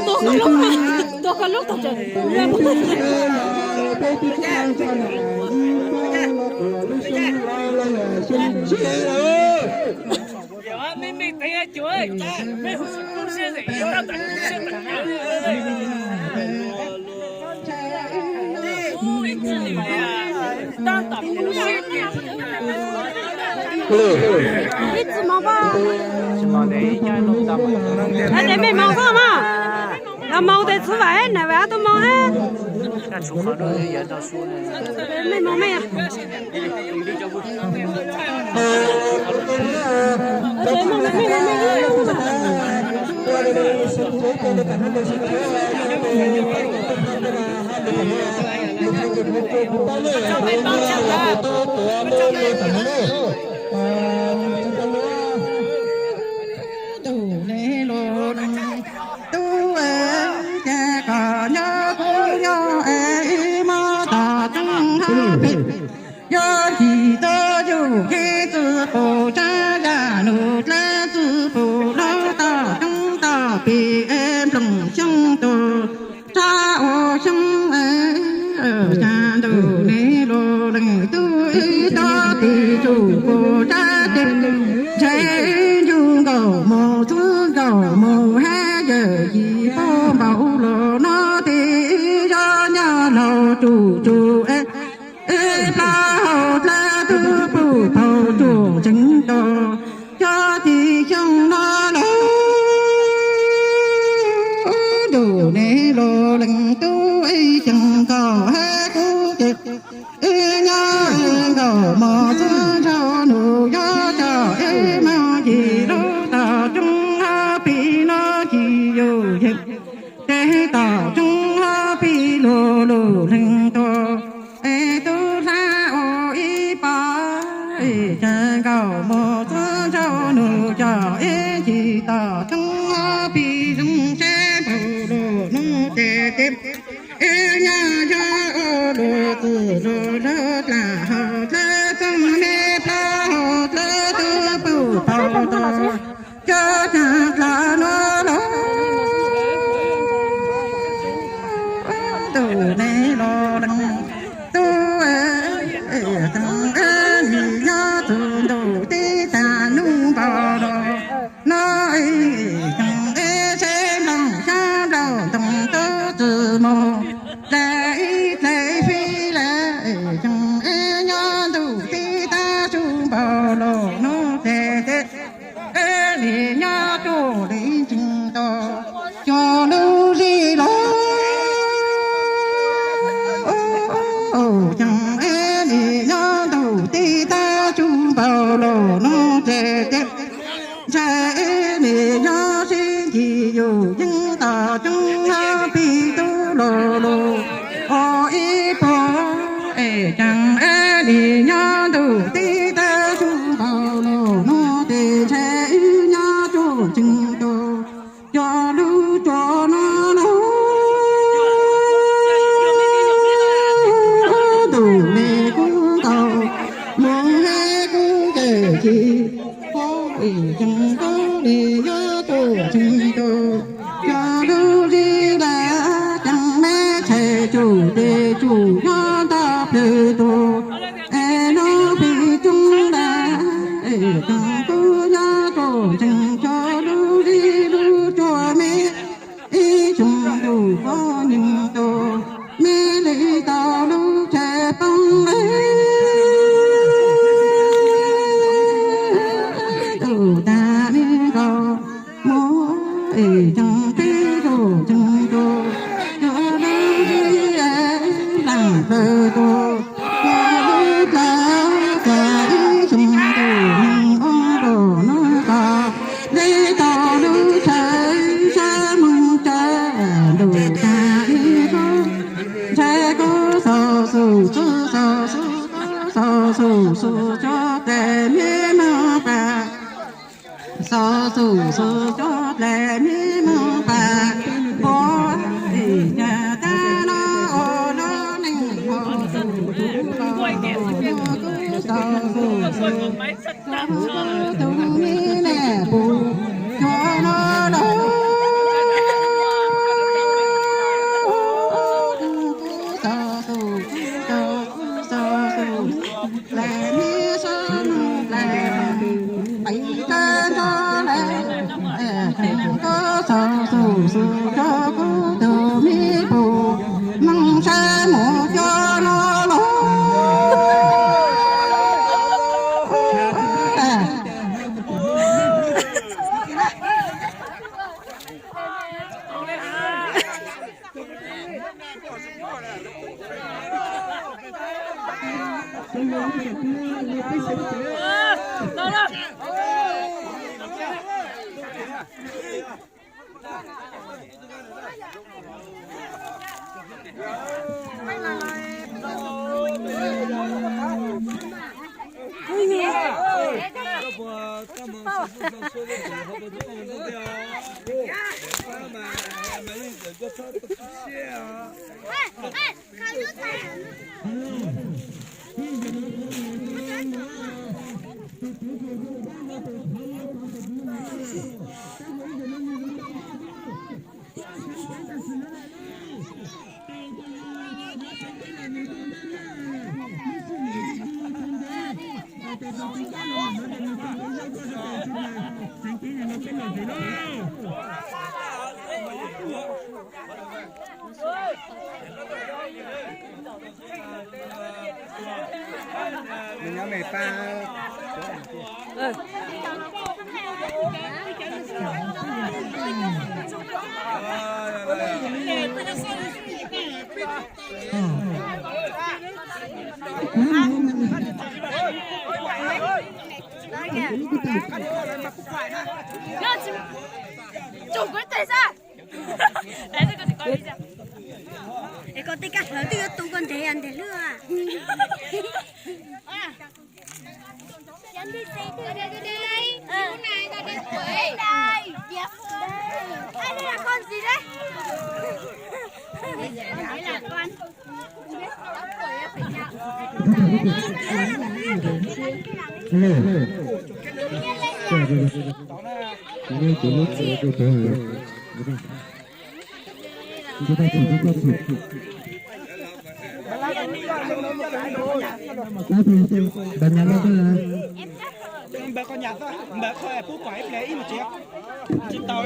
Tuag koj lub, tuag koj lub tog tseem. Ib txwm moog pab. Ces mej moog koj mas. Los moog tes txhua vam na, vam tuaj moog hab. Mej moog mej. Tub es ces koj nyob kuv nyob es ib mab tog tub hab peb. Yog tsis tau yug kev txwm qus tsav yam nug dlaab txwm pum lub tog tub tog pib es nploom xyoob tug rab ua xyoob es xyaa ntuj neeg lug leej tub ib tog tis tsuj kuv rab tes ntshe ncu nkaus moog txwv nkaus moog hab yawm yim paub npaum lug no tes ib zog nyob laug tsuj tsuj es ib plab hau dlaab tub pum thaus tsuj tseev tau cov tis xyoob no lug ntuj neeg lug leej tub ib xyeem nkaus hab kuv ces ib nyob nkaus mos txwv ntsau nug yuav coj ib moog yim lub tog tub hab pib no tsis yug yeej tes tog tub hab pib lug lug leeg tug es tub hab ua ib pab es ces nkaus mos txwv ntsau nug coj ib yim tog tub hab pib zoo seb npaum lug no ces tes ib nyob yog ua lug txwm lug lug dlaab hau dlaab txeeb mej plab hau dlaab tub pum thaus tog cov caag dlaab no lug ntuj neeg lug leej tub es nim nyob txug ntuj teb tag nub npau los no es tseem ib seb nplooj xyab nplooj ntoo tub txwm moog dlaab ib dlaab fib lawm tseem ib nyob ntuj teb tag su npau los no tes tes ib nim nyob tuaj li tseem tau cov lub zig los tseem ib nim nyob ntuj teb tag su npau los no tes tes ntshai ib nim nyob sib nkim yug yeej tog tub hab pib tub lug lug ua ib pab es tseem ib nim nyob ntuj teb tag su npau los no tes ntshai ib nyob tuaj tseem tau cov lub tsua no lug ntuj neeg kub nkaus moog hab kub ces tsis paub es tseem kub li yuav tuaj tseem tau cov lub zig lawm tseem meb tshais tsuj tes tsuj nyob ntog plawg tug es lub pig coob lawm es tseem kub nyob tuaj tseem cov lub zig lub tsua meb ib xyoo ntuj pob nyeeg tug meb li tau lub tshais poob es tug tag li nkaus mus es tseem peb tug tseem tug cov lub zig laam plawg tug cov lub plawg tas ib xyoo ntuj neeg ub ntuj nub tog li tau lub tshais sab moog tsaws ntuj tag li kub ntshai kub xaus xus xub xaus xub kub xaus xus xus cov tes meb moog pas xaus xus xus cov tes meb moog pas npua es cas tag no ua lub neej ua tus tus los Nws nyob me pa. Tsum kuv tes xwb. Es koj tej kab hlawv twb yuav tu koj ntev ntev hlwb. Npawg qhov nyas, npawg qhov pub kom ib pliag ib mus tsev. Tsis tau.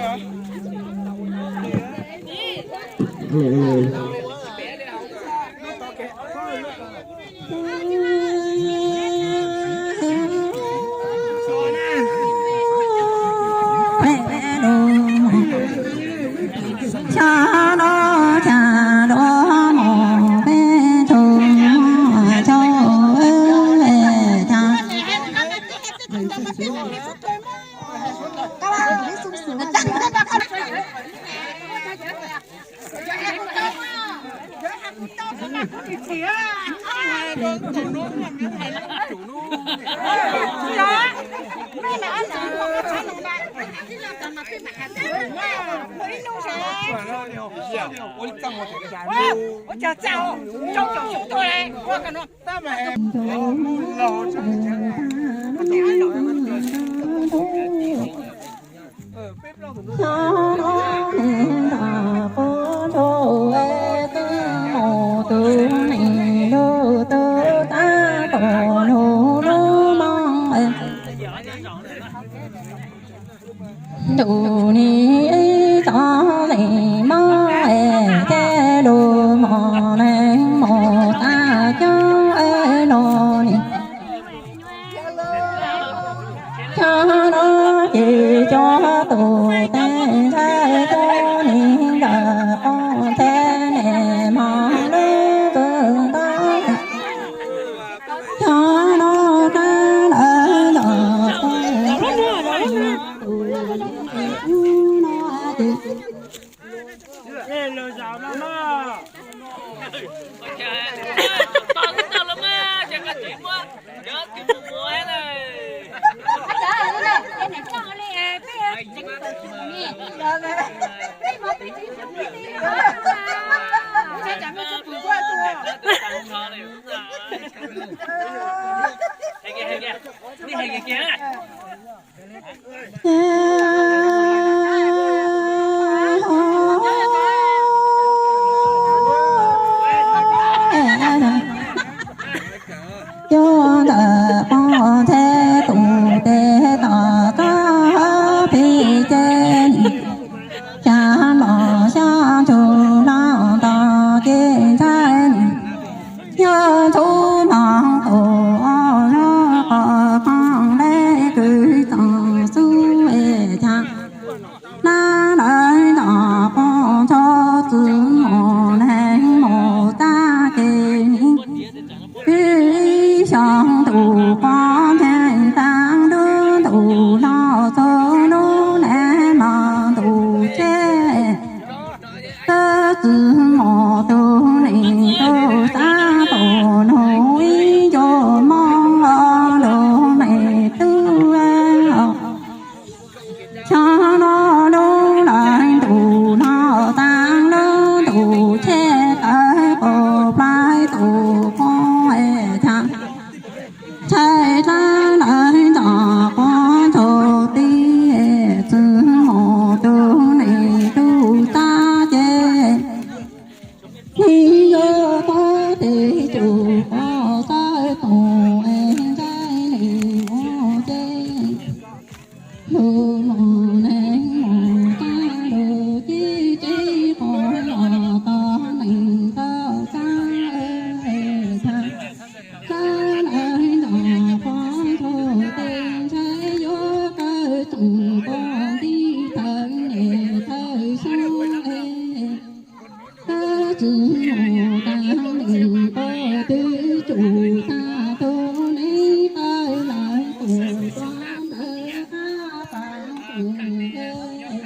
Ntuj ni ib txoj me mob es tej lus mos neeg mus tag coob es no ni. Cov no ces cov tus tes ntxhais cov ni ntawm qhov nthe ne mos lub kws ntau. Cov no kab lawv los tus no ces Cov ntawm pov ntxheb tus tes tom txoj phi ces, xya mos xya ntsuj hlo nto ces ntxhais, yog ntxhub mos tus ob lub qhov qhov leb kwv txoos xub es cas, lab lawv ntom pov ntxhov txwv mus neeg mus tag ces nim, ib xyoo ntuj qhov nceeg tag lub ntuj hlo txog lub neeg los ntuj tsheb. Txwv mus tus neeg tus xav tus nus ib nco mog lus me tub. Xyoo no lub lawv ntuj hlo tag lub ntuj tsheb tawv qaum plaib tus qub es cas, ntshai dlaab lawv ntom quav ntxhov tib txwv mus tus neeg tus xav ces, nim yuav pab tes tsum qhov xawb tus es ntshai neeg mus ces, lug mus neeg mus tag lug ces tsev qhov los tog neeg tau xab es tag, xab lawv ntom quav ntxhov teb ntshai yuav kawg tsoom pog ntij thawm niam thawm xyoob es, kab tsi mus tag neeg pog twb tsum tag tug neeg tawv lawv tus tuab ntawd qab pas tus ntawd,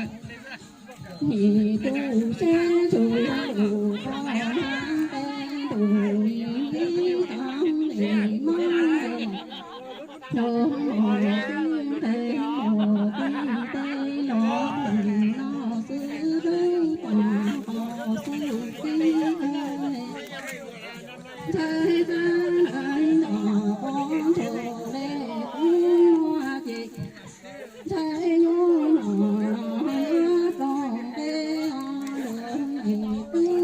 nim tus seb tsuj lus pog hab npe ntus nim ib tog lim mob, los mus xwb nqes mus tib teb los mus no xwb lub pas qos xwb xwb. Ntshai tag lawv ntom quav ntxhov le qub nuav ces, ntshai yuav los los yuav rau nqe o lug me tub.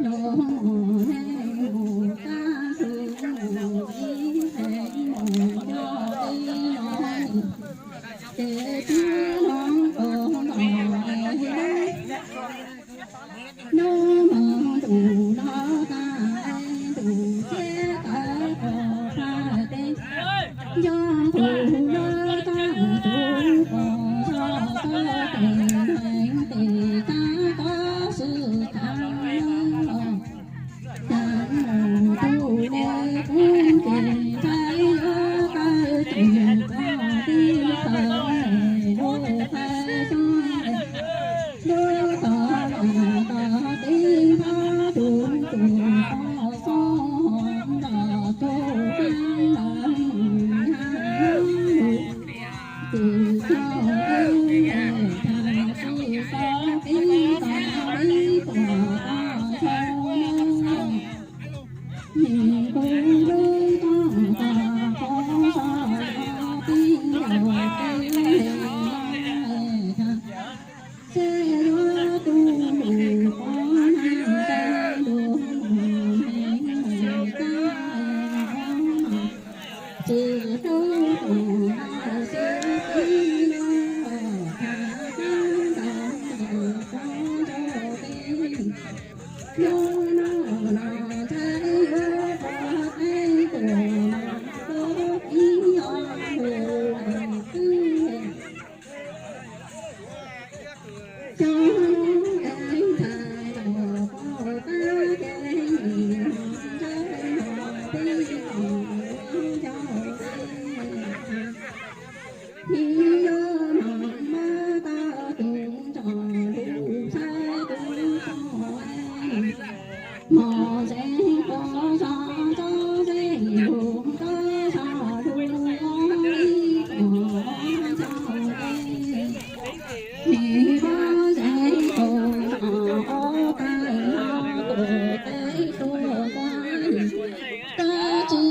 Los mus neeg mus tag xwb mus ib qhe mus nco teb los nim, ces tub los nkaus ntom es, nub mus ntuj los tag es ntuj tsheb tawv qaum plab teb, nco tus lub tag tus qos zog txog tes neeg tes tag tod xwb tag los, cas mus tug le qub ces ntshai yuav kawg tsoom pog ntij thawm niam lub thawm xyoob, lub tog los tog tib npab tug tsoom pog xoob ntom tug hab los mus nyab lug, tsis txog ub es tag tsis txog tib tog tib tuam tog ntshaw nub, nim kuv lub tog tog qhov zog los tib ncaus tib le los es tag, seb yuav tu lus pov nag nqe lug mus neeg mus tag los, tsis hlub tus ntawd xwb tib lug tag tag ntawd ntawm qhov ntshaw teb, nyob no los ntshai yuav rov qab tuaj los ib ob lug xwb. Cov lub ev ntxhais los pog tab kev nim no ntshai los peb los nco teb, nim yuav mos mab tau tus ntsos lug txhawb tus txoj es, mos zeeg qhov zog txob zeeg lug txob zog lug ob ib tuam ntshaw teb, nim pob zeeg tus zog ob tawg hlo tus teb tuaj quaj, kab tsi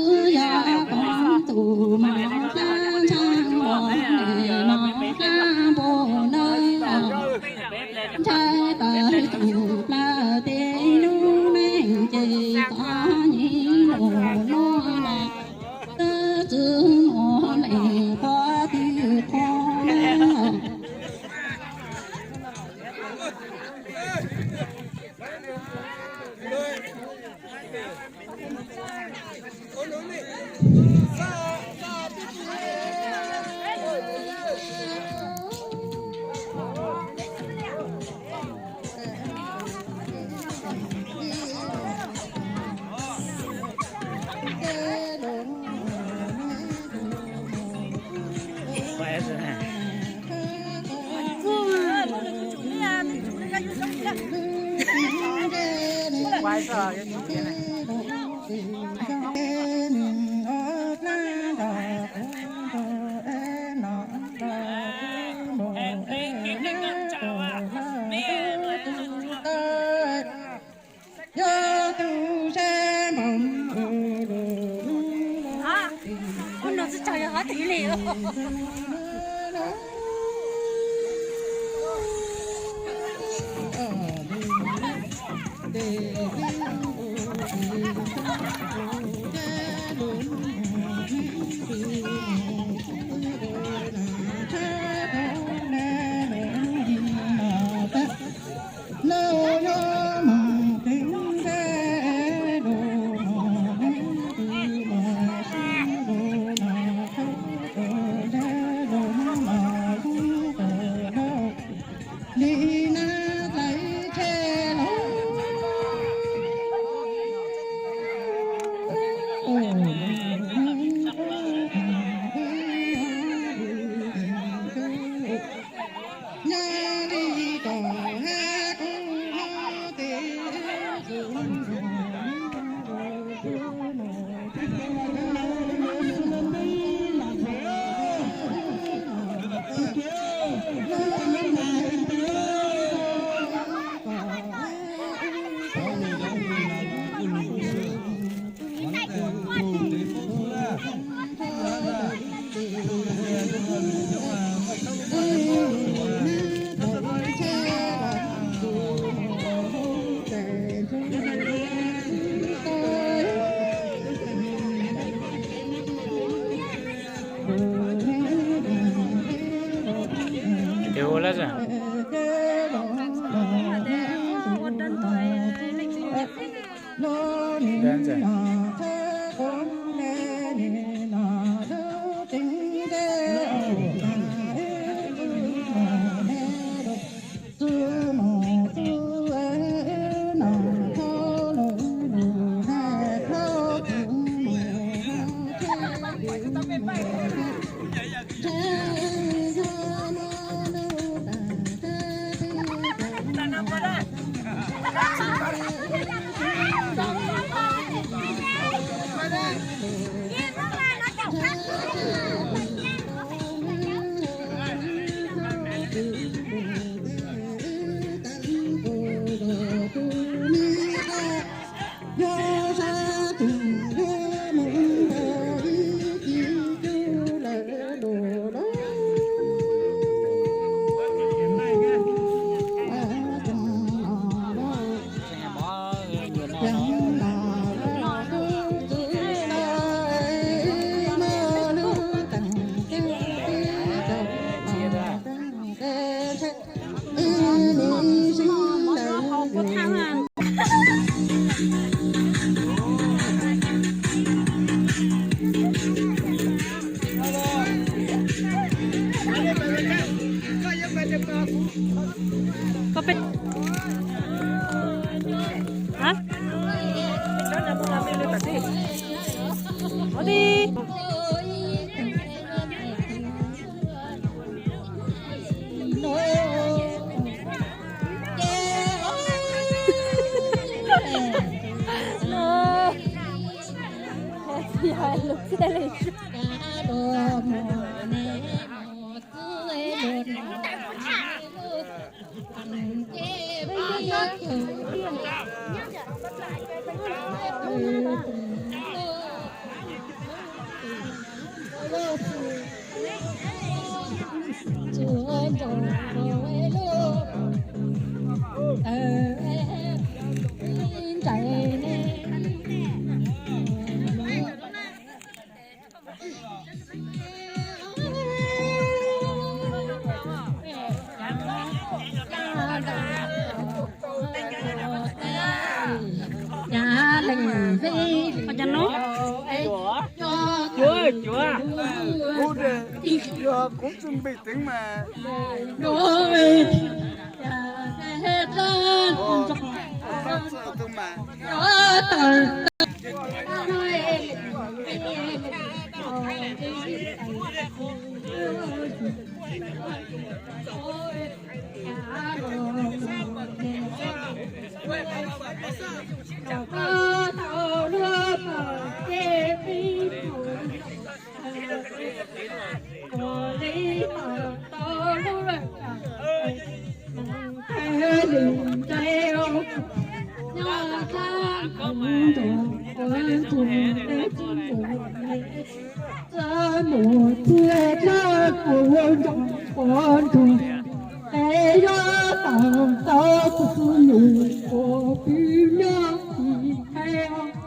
Ua no tsis tau yog qhov twg li. Ua lawm. Koj peb, hả? Ua di. Leej Yog no. Cuav, cuav. Kuv de, yog kuv txwj npis teev mas. Txwj tus mas. Txaj muag txiaj dlawb kuv nrog quav nrog, es yuav tau tau kuv tus nyuj quav pw nyob tim khaib.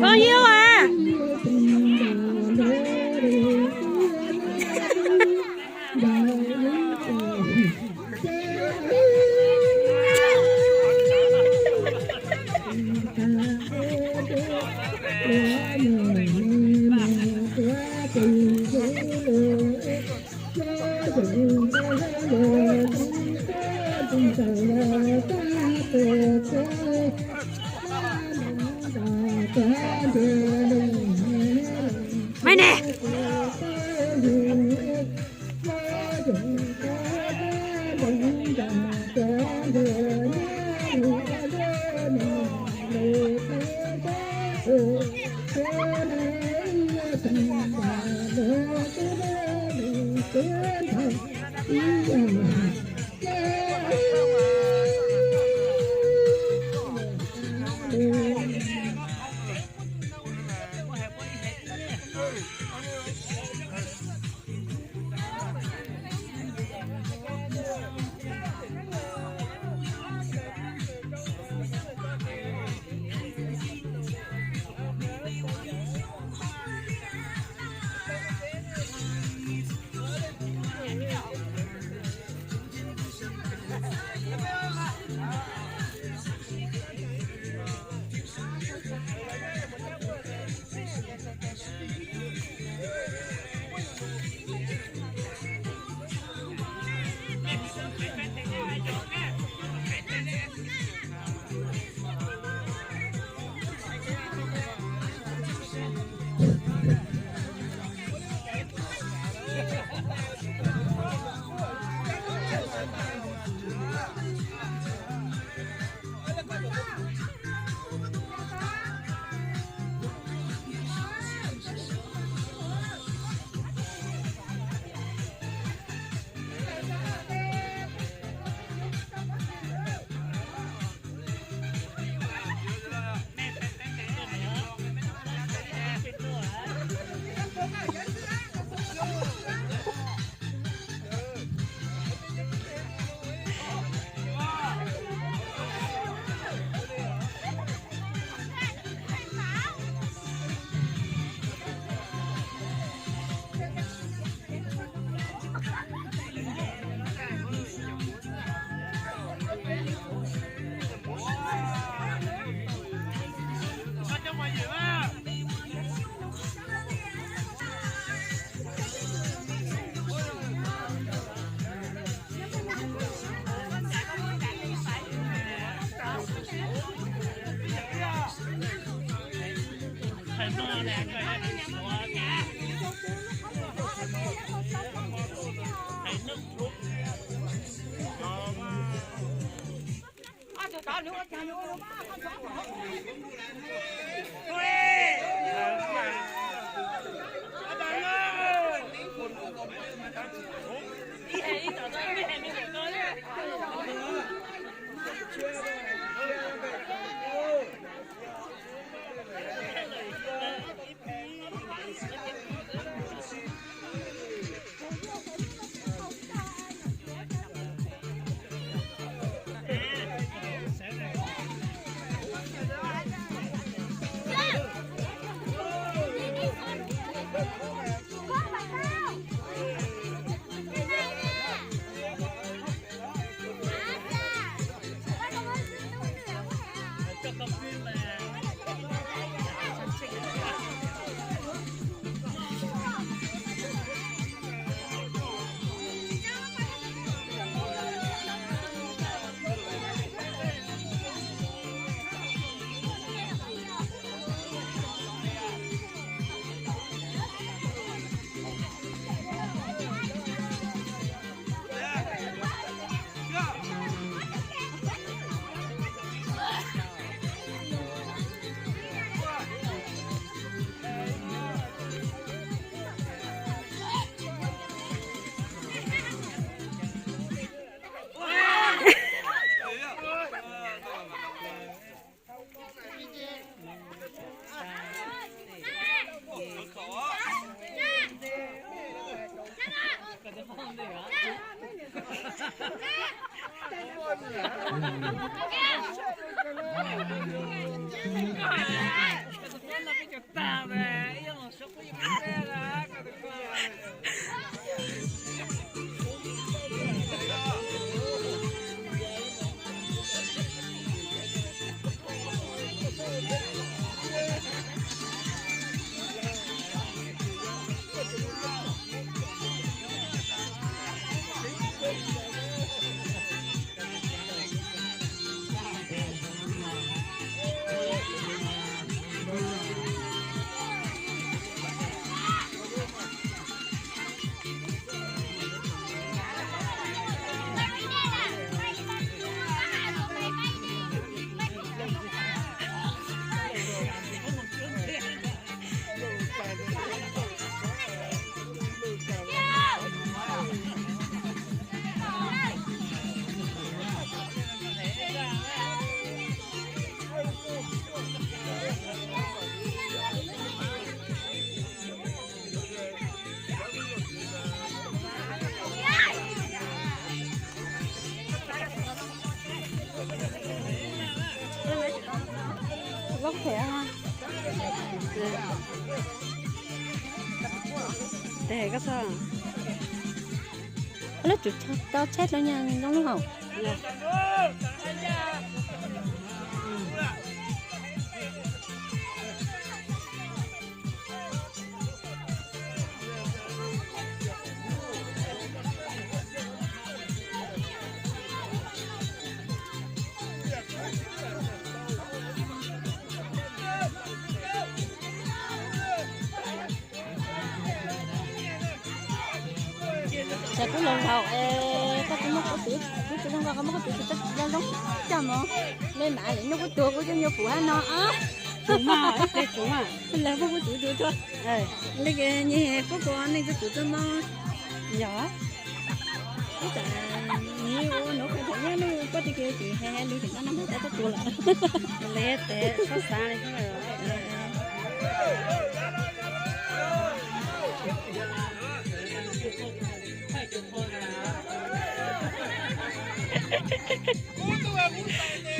Phooj ywg a, me ne. Loob them ha. Tes koj txog. Lub tsum tau tshaib dlhau nyaj zoo lub hauv. Ces kuv laus laus es koj tsis muab kuv tiv, kuv tsis zoo nkauj koj muab kuv tiv tsis txhob tsis zoo zoo coj mus. Li mam li nyuj kuv tuag kuv coj nyuag pum hab no. Pum mas ib tes pum mas. Lawv pub kuv tiv tus tuag. Li ces nyias pub kuv neej txoj pum txoj mob. Yog. Ib tsam nyias ua nuv qhov thaum nyob nws pob tw kiag ces hais hais lus tim no no npawg tab tuaj tuag lawm. Li tes txhob xav li.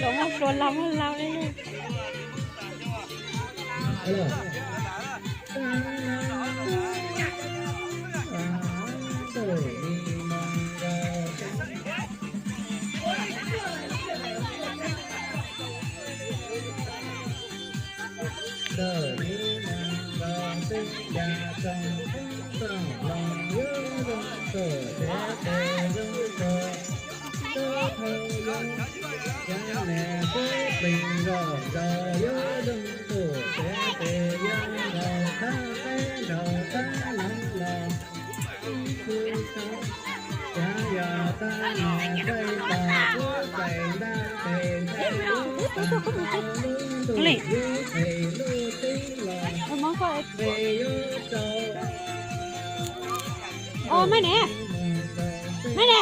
Los muab hlua los muab laus li. Li. Ơ, maj ne. Maj ne.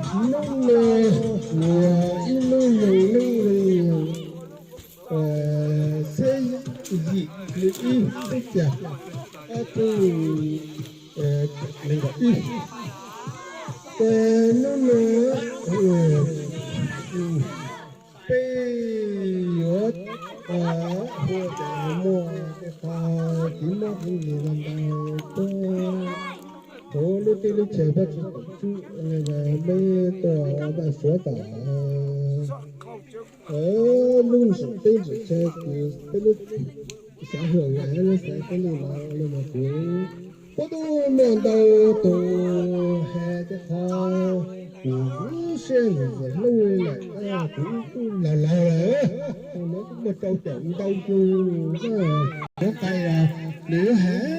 Hnub no yog ib lub neej neej xeb yim ib xeb cas ob txhiab nees nkaum ib. Hnub no peb yuav hu tias muaj tej qho txiv mob txiv nkeeg los ntawd tuaj hauv lub teb lub chaw Vajtswv tus tub, peb tuaj ua vaj suav tom lub ntsim teb ntsim chaw, peb lub xav huam vas lub xav teb li no li no kuv, kuv twb muaj ntau tus hais tej qho kuv siab ntxim hlub lawm, kuv twb laus laus lawm, kuv muaj rau caum ntau tus, kuv qai nws yuav hais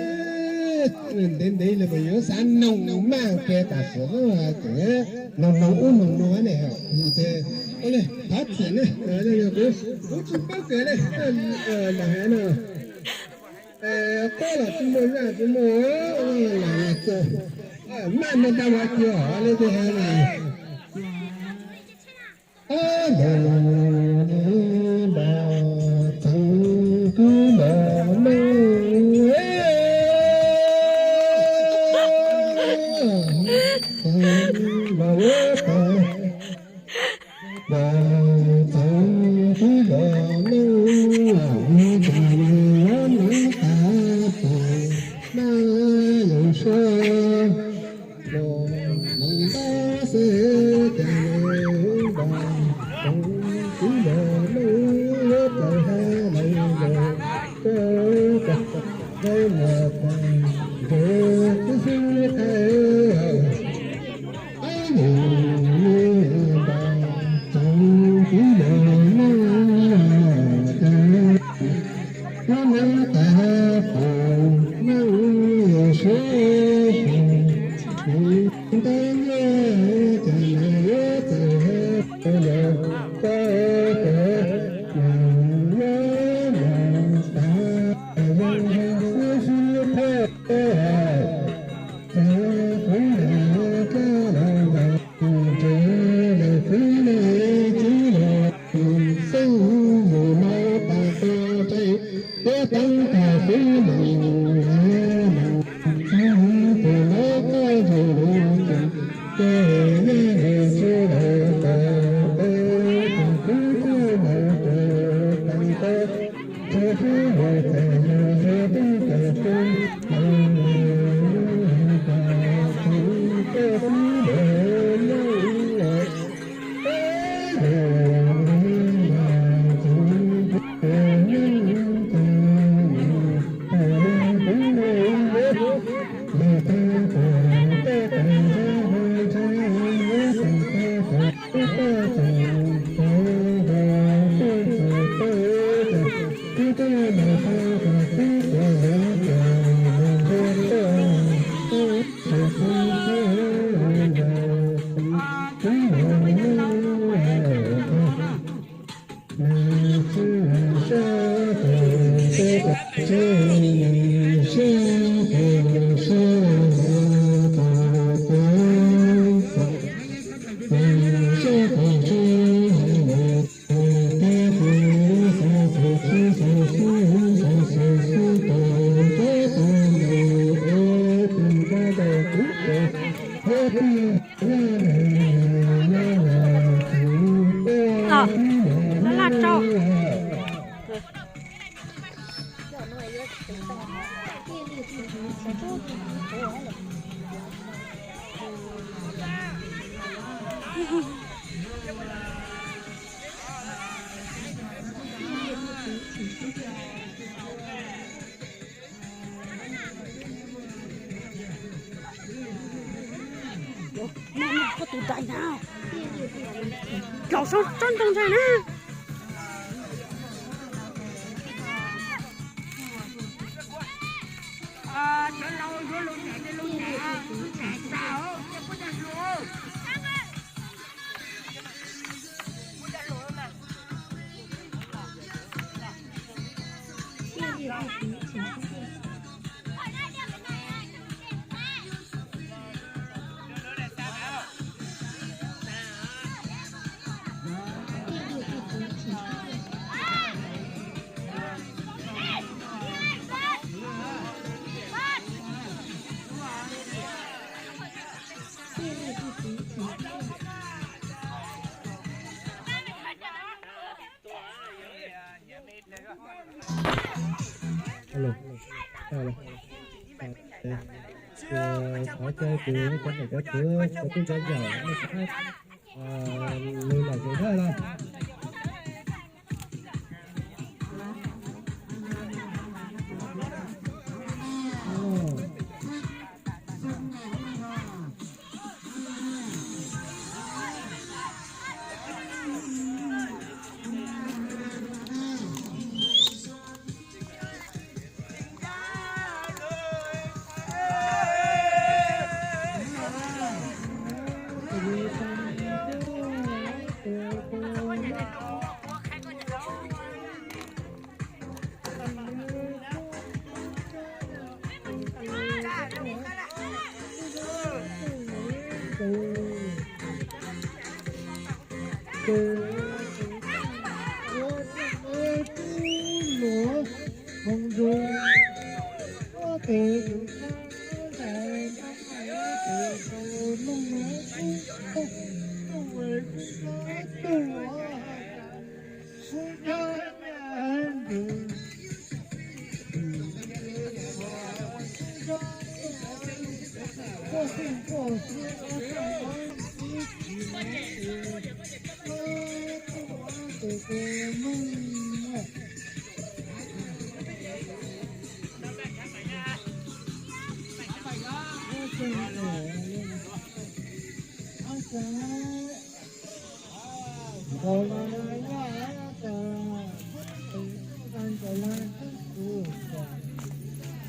ntev ntev li mas yuav xav noog maj kiag tam sim no ces noog noog ub noog no ne, ces thov txim ne, kuv tsis paub kiag ne, los hais no. Qub los tsis muaj, zaj tsis muaj, los los txog maj muaj ntau ua kiag li tej hais no. Laj rau. Koj tus dais na, laus tsob ntoo ntag na. Alo. Alo. Alo. Alo. Thov caw tus cov niam cov txiv, cov tub cov ntxawm, nej cov, lwm lawm ces thawj los.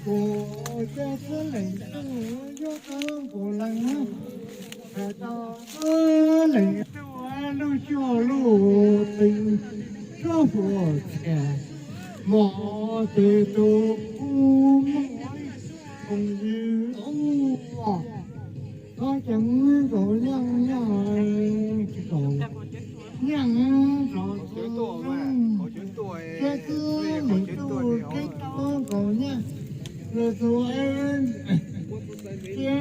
Kuv coj xwb leej tub yuav tau kuv leej, hais tau xwb leej tub lub xyuas lub twg, suab puas txias mos tes tus kuv muaj koom yws ua. Thov ceev nkaus yeej yeej tsis kaum yeej zov sab xwb leej tub kib tau nkaus nyiaj los tus ib cia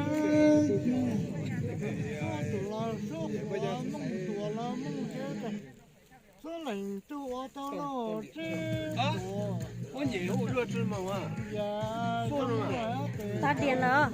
tus los suab quav mooj tuas los mooj xwb leej tub ua tau los tsib tuas. Tab diam lawm.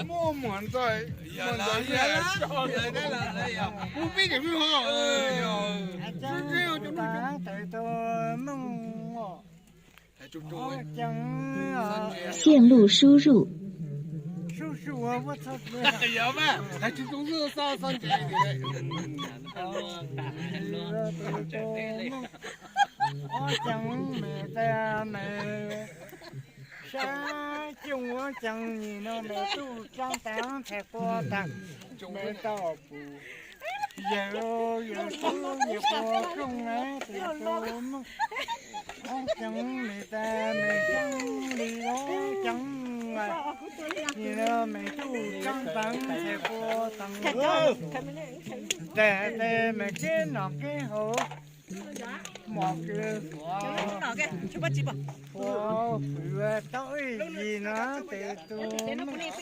Muaj muam ntxawg, muam ntxawg, kuv pib cem pib ho. Hais tsis tau xwb xoj xoj ntses. Ob ceev me tas me sab cooj, ob ceev nyim no me tuj tsaab taag ntxhais qua taag me tau pum. Yawg, yawg tub nyuam qhuav rooj na tes tus muaj. Ob ceev me tas me xyaa li ob ceev, nyim no me tuj tsaab taag ntxhais qua taag. Tes tes me keb nom keb haus, mos kws huav, huav fwv tau ib yim no tes tus muaj.